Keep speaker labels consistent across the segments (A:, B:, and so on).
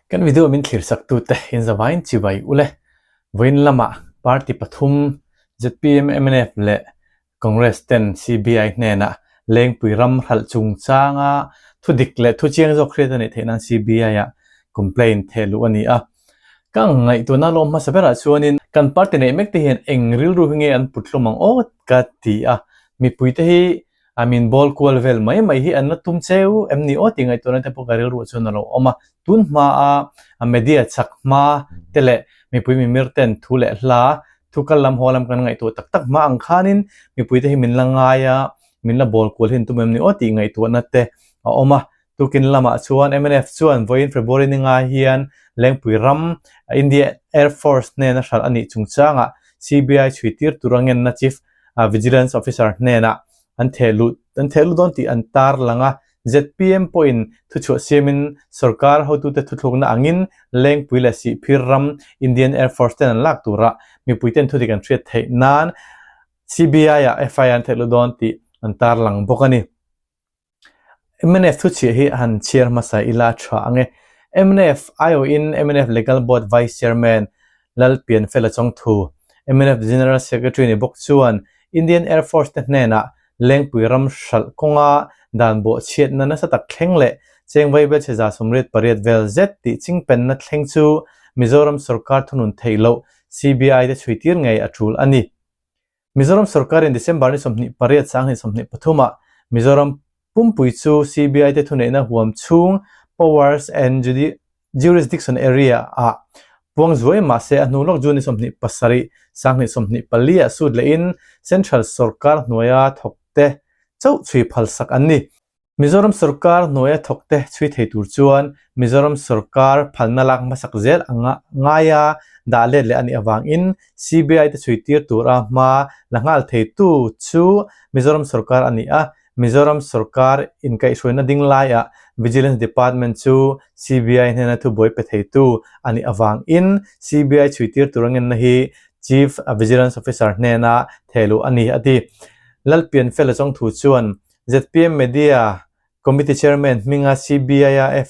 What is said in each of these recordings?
A: Kan video min thlir sak tute in zavaiin chibai ule. Vawiin lamah party pathum zpm, mnf leh Congress ten CBI hnenah Lengpui ram hralh chungchanga thu dik leh thu chiang zawk hriat a nih theih nan CBI-ah complaint theh luh a ni a. Ka ngaihtuahna lawm hmasa berah chuanin kan party neih mek te hian eng rilru hi nge an put hlawm ang aw ka ti a. Mipuite hi a min bawl kual vel mai mai hi an la tum cheu em ni aw tih ngaihtuahna te pawh ka rilruah chuan a lo awm a. Tun hmaa a media chak hma te leh mipui mimir ten thu leh hla Thu kal lam haw lam kan ngaihtuah tak tak hma ang khanin mipuite hi min la ngai a, min la bawl kual hi an tum em ni aw tih ngaihtuahna te a awm a. Tukin lamah chuan mnf chuan vawiin February ni ngai hian Lengpui ram India Air Force hnena hralh a nih chungchangah CBI chhui tir tur a ngenna Chief Vigilance Officer hnenah an theh luh an theh luh dawn tih an tarlang a. Zpm pawhin thuchhuah siamin sorkar hotute thuthlukna angin Lengpui leh Sihphir ram Indian Air Force ten an lak turah mipuiten thudik an hriat theih nan CBI-ah FIR an theih luh dawn tih an tarlang bawk a ni. Mnf thuchhiah hi han chhiar hmasa ila tha ang e. Mnf aiawhin mnf Legal Board Vice Chairman Lalpianfela Chawngthu, mnf General Secretary ni bawk chuan Indian Air Force te hnenah Lengpui ram hralh kawnga dan bawh chhiatna nasa tak thleng leh cheng vaibel chhe 98 vel zet tih chingpenna thleng chu Mizoram sorkar thunun theih loh CBI te chhuitir ngei a tul a ni. Mizoram sorkarin December ni 28 2023 ah Mizoram Pumpui chu CBI te thuneihna huam chhung Powers and Jurisdiction Area ah puang zuai mah se a hnu lawk June ni 27, 2024 ah sut lehin Central sorkar hnuaia thawkte chauh chhui phalsak an ni. Mizoram sorkar hnuaia thawkte chhui thei tur chuan Mizoram sorkar phalna lak hmasak zel anga ngaia dah let leh a nih avangin CBI te chhui tir tura hma la nghal theitu chu Mizoram sorkar a ni a, Mizoram sorkar inkaihhruaina ding laiah Vigilance Department chu CBI hnena thubuai pe theitu a nih avangin CBI chhuitir tur a ngenna hi Chief Vigilance Officer hnena thehluh a ni, a ti. Lalpianfela Chawngthu chuan zpm Media Committee Chairman hminga CBI-a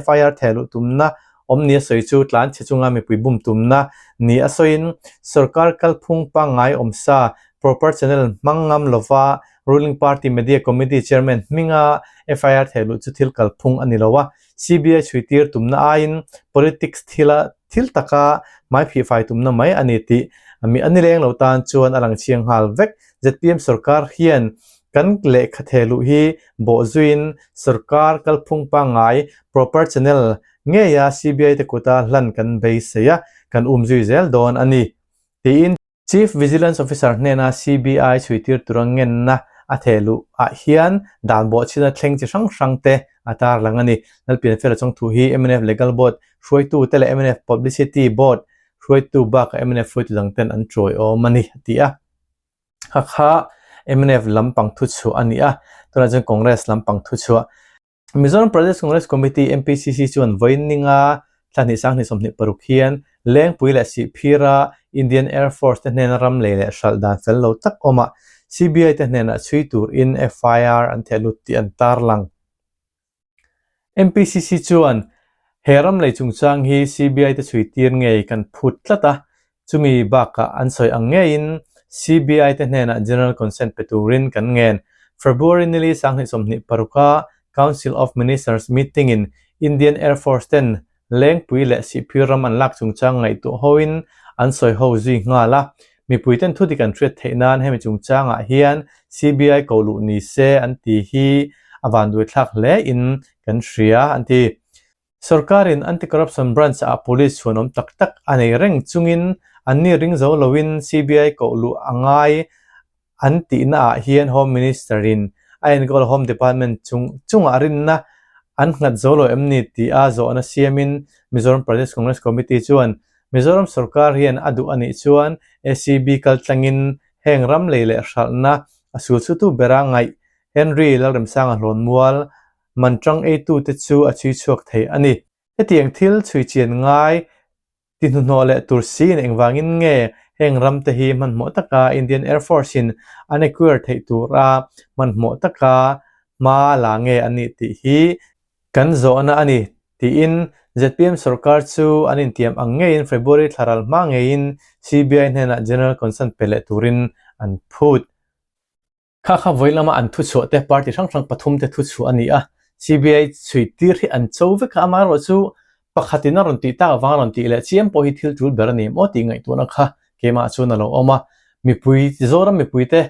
A: FIR thehluh tumna awm ni a sawi chu tlanchhe chunga mipui bum tumna ni a sawiin sorkar kalphung pangngai awmsa proper channel hmang ngam lova Ruling party media committee chairman hminga FIR thehluh chu thil kalphung a ni lo a, CBI chhuitir tumna aiin politics thila thil taka hmaiphihfai tumna mai a ni tih mi a nileng lo tan chuan a lang chiang nghal vek. Zpm sorkar hian kan lehkha thehluh hi bawhzuiin sorkar kalphung pangngai proper channel ngeia CBI te kuta hlan kan beisei a, kan umzui zel dawn a ni, tiin. Chief Vigilance Officer hnena CBI chhuitir tura ngenna a theh luh ah hian dan bawhchhina thleng chi hrang hrang te a tarlang a ni. Lalpianfela Chawngthu hi mnf Legal Board hruaitu te leh mnf Publicity Board hruaitu bakah mnf hruaitu dang ten an chawiawm a ni, a ti a. Kha kha mnf lampang thuchhuah a ni a, tunah chuan Congress lampang thuchhuah. Mizoram Pradesh Congress Committee, MPCC, chuan vawiin ninga thla hnih 2026 hian Lengpui leh Sihphira Indian Air Force te hnena ram lei leh hralh dan fel lo tak awmah CBI te hnenah chhui turin FIR an theh lut tih an tarlang. MPCC chuan he ram lei chungchang hi CBI te chhui tir ngei kan phut tlat a, Chumi bakah an sawi ang ngeiin CBI te hnenah General Consent pe turin kan ngen. February nili 2026 a Council of Ministers meeting in Indian Air Force ten Lengpui leh Sihphir ram an lak chungchang ngaihtuah hoin an sawi ho zui nghal a. Mipui ten thudik an hriat theih nan hemi chungchangah hian CBI koh luh ni se an ti hi a vanduaithlak hle in kan hria an ti. Sorkarin Anti-Corruption Branch-ah police chhuanawm tak tak a nei reng chungin anni ring zo loin CBI koh luh a ngai an tihnaah hian Home Minister-in a enkawl Home Department chung chungah rinna an nghat zo lo em ni tia zawhna siamin Mizoram Pradesh Congress Committee chuan Mizoram sorkar hian a duh a nih chuan ACB kaltlangin heng ram lei leh hralhna a sulsutu bera ngaih Henry Lalremsanga Hlawnmual Man tang eitute chu a chhui chhuak thei a ni. Hetiang thil chhui chian ngai ti hnuhnawh leh tur siin engvangin nge heng ramte hi hmanhmawh taka Indian Air Force-in an acquire theih tura hmanhmawh taka hma la nge a nih tih hi kan zawhna a ni tiin Zpm sorkar chu an intiam ang ngeiin February thla ral hma ngeiin CBI hnenah General Consent pe leh turin an phut. Kha kha vawi lama an thuchhuah te party hrang hrang pathum te thuchhuah a ni a, CBI chhui tir hi an cho vek a, amaherawhchu pakhatin a rawn tih tak avang a rawn tih leh chiam pawh hi thil tul ber a ni maw tih ngaihtuahna kha keimah chuan a lo awm a, mipui Zoram mipuite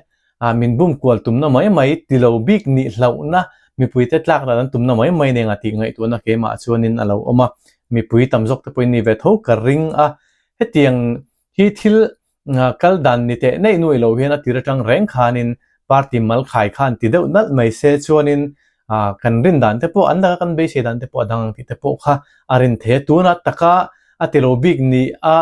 A: min bum kual tumna mai mai ti lo bik nih hlauhna mipuite tlak dan an tumna mai mai nen a tih ngaihtuahna keimah chuanin a lo awm a, mipui tam zawk te pawhin ni ve tho ka ring a, hetiang hi thil kal dan ni teh neih nuai lo hian a tir atang reng khanin party mal khai khan ti deuh nalh mai se chuanin kan rin dan te pawh an laka kan beisei dan te pawh a dang ang tih te pawh kha a rin thei a. Tuna taka a ti lo bik ni a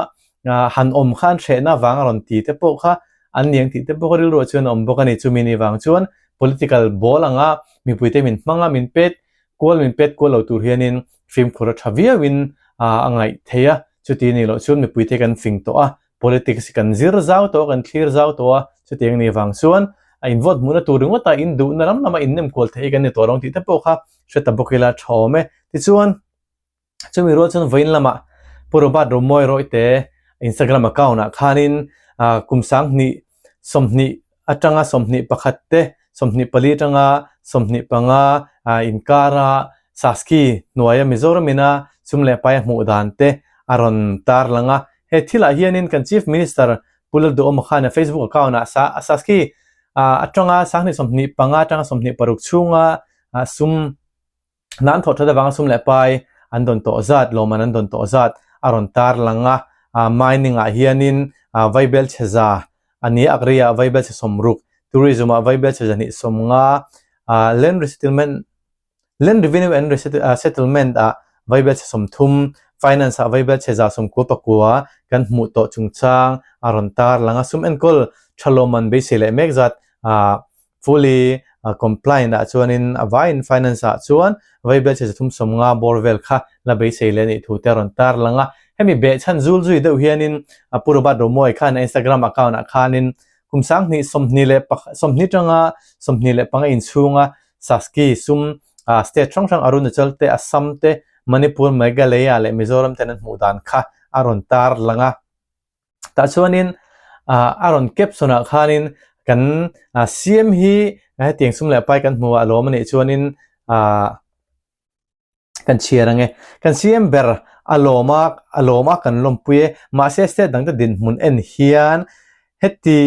A: han awm khan hrehna vang a rawn ti te pawh kha an ni ang tih te pawh kha rilruah chuan a awm bawk a ni. Chumi ni vang chuan political ball anga mipuite min hmang a, min pet kual min pet kual lo tur hianin fimkhur a tha viauin a ngaih thei a. Chuti ni loh chuan mipuite kan fing tawh a, Politics hi kan zir zau tawh a, kan thlir zau tawh a, chutiang ni vang chuan a in vote hmuhna tur ringawt a, in duhna lam lama in nem kual theih hi kan ni tawh lo ang tih te pawh kha hre ta bawk ila tha awm e. Tichuan, chumi rual chuan vawiin lamah Pu Robert Romawi Rawite Instagram account ah khanin kum 20 20 atanga 21 te, 24 atanga 25 inkara Saski hnuaia Mizoram ina sum leh pai a hmuh dan te a rawn tarlang a. He thilah hianin kan Chief Minister Pu Lalduhawma khan a Facebook account ah Saski atanga 2025 atanga 26 chhunga sum Hna an thawh that avanga sum leh pai an dawn tawh zat, lawmman an dawn tawh zat a rawn tar lang a. Mining ah hianin vaibel chhe za a ni a, agri ah vaibel chhe 60, tourism ah vaibel chhe 250, land resettlement, land revenue and settlement ah vaibel chhe 30, finance ah vaibel chhe 99 kan hmuh tawh chungchang a rawn tar lang a. Sum enkawl tha lawmman beisei leh mek zat Fully compliant ah chuanin a vaiin finance ah chuan vaibel chhe 350 bawr vel kha la beisei leh anih thu te a rawn tar lang a. Hemi behchhan zul zui deuh hianin Pu Robert Romawi khan a Instagram account ah khanin kum 20 20 tanga 25 inchhunga Saski sum state hrang hrang Arunachal te, Assam te, Manipur, Meghalaya leh Mizoram ten an hmuh dan kha a rawn tar lang a. Tah chuanin a rawn caption ah khanin kan CM hi hetiang sum leh pai kan hmu a lawm a nih chuanin ah kan chhiar ang e. Kan CM ber a lawm a a lawm a kan lawmpui e mahse state dangte dinhmun en hian heti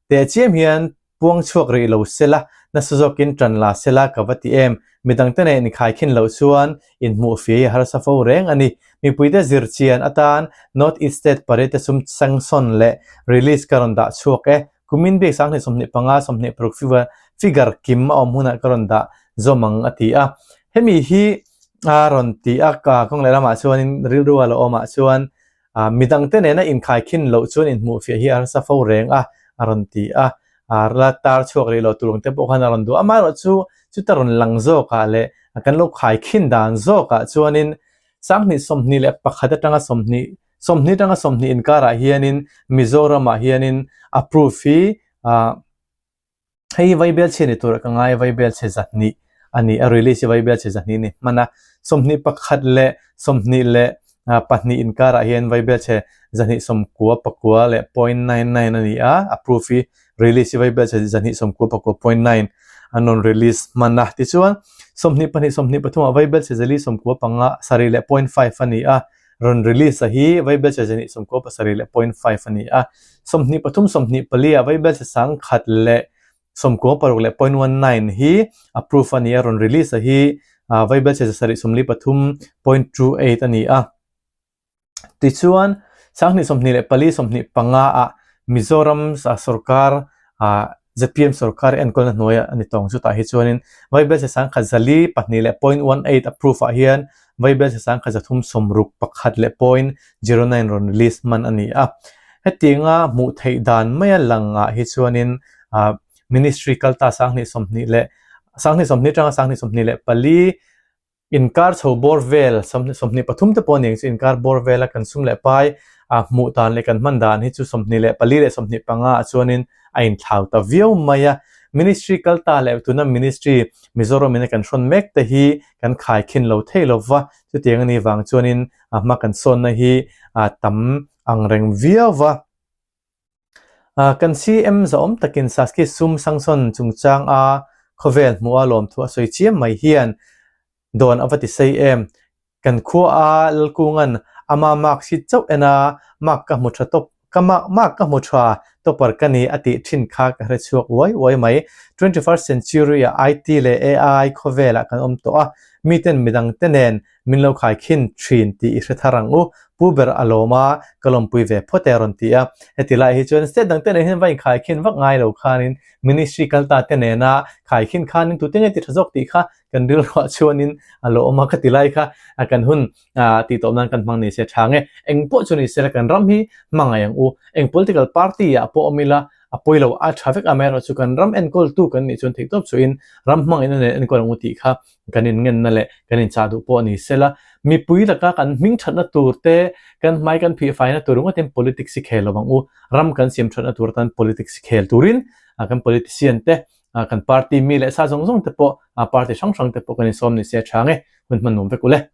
A: teh chiam hian Puang chhuak rih lo sela, nasa zawkin ṭan la sela ka va ti em? Midangte nen inkhaikhin loh chuan inhmuh fia i harsa fo reng a ni. Mipuite zir chian atan North East State pariate sum sanction leh release ka rawn dah chhuak e. Kumin bik 2025, 26 figure kim a awm hunah ka rawn dah zawm ang a ti a. Hemi hi a rawn ti a, kawng lehlamah chuanin rilru a la awmah chuan A midangte nena inkhaikhin loh chuan inhmuhfiah hi a harsa fo reng a, a rawn ti a. A la tar chhuak rih loh tur ang te pawh khan a rawn duh. Amaherawhchu chuta rawn lang zawkah leh kan lo khaikhin dan zawkah chuanin 2021 atanga 20 20 atanga 20 inkarah hianin Mizoramah hianin approve hi Hei hi Vaibel chhe ni tur ka ngai a, Vaibel chhe 200 a ni a, release hi Vaibel chhe 200 ni hman a, 21 leh 22 inkarah hian Vaibel chhe 299 leh point nine nine a ni a, approve hi release hi Vaibel chhe 299 point nine an rawn release hman a, tichuan 22 23 ah Vaibel chhe 495 sarih leh point five a ni a. Rawn release a hi Vaibelchhe 27 leh point five a ni a, 23 24 ah Vaibelchhe 1000 leh 96 leh point one nine hi approve a ni a, rawn release a hi Vaibelchhe 743 point two eight a ni a. Tichuan, 2024 25 ah Mizoram sorkar zpm sorkar enkawlna hnuaiah a ni tawng chutah hi chuanin Vaibelchhe 1042 leh point one eight approve ah hian Vaibelchhe 1361 leh point zero nine rawn release hman a ni a. Hetianga hmuh theih dan maia langah hi chuanin Ministry kalta 2020 leh 2020 atanga 2024 Inkar chho bawr vel 23 te pawh a ni ang chu inkar bawr vela kan sum leh pai a hmuh dan leh kan hman dan hi chu 24 leh 25 ah chuanin a inthlau ta viau mai a. Ministry kal ta leh tuna Ministry Mizoram in a kan hrawn mek te hi kan khaikhin lo thei lo va, chutiang a nih vang chuanin a hma kan sawnna hi a tam ang reng viau va. Kan CM zahawm takin Saski sum sanction chungchang a khawvel hmuh a lawmthu a sawi chiam mai hian dawn a va ti sei em? Kan khua a Lalkunga'n ama mark sheet chauh en a mark ka hmu tha tawp ka mark ka hmu tha topper ka ni a tih thin kha ka hre chhuak uai uai mai. 21st century ah IT leh AI khawvelah kan awm tawh a, miten midangte nen Min lo khai khin thin tih i hre thar ang u, Pu ber a lawm a, ka lawmpui ve phawt e a rawn ti a. Heti lai hi chuan state dangte nen hian va inkhai khin vak ngai lo khanin ministry kal ta te nena khai khin khanin tute nge ti tha zawk tih kha kan rilruah chuanin a lo awm a, khati lai kha kan hun tih tawp nan kan hmang ni se tha nge. Eng pawh chu ni se la kan ram hi hmangaih ang u, eng political party ah pawh awm ila a pawi lo a tha vek amaherawhchu kan ram enkawltu kan nih chuan theihtawp chuhin ram hmangaihna nen enkawl ang u tih kha kan inngenna leh kan inchah duh pawh a ni sela, mipui laka kan hming thatna tur te, kan hmai kan phih faina tur ringawtin politics hi khel lo ang u, ram kan siam thatna tur atan politics hi khel turin kan politician te, kan party mi leh sa zawng zawng te pawh, party hrang hrang te pawh kan insawm ni se a tha nge, hun hman nuam vek u le.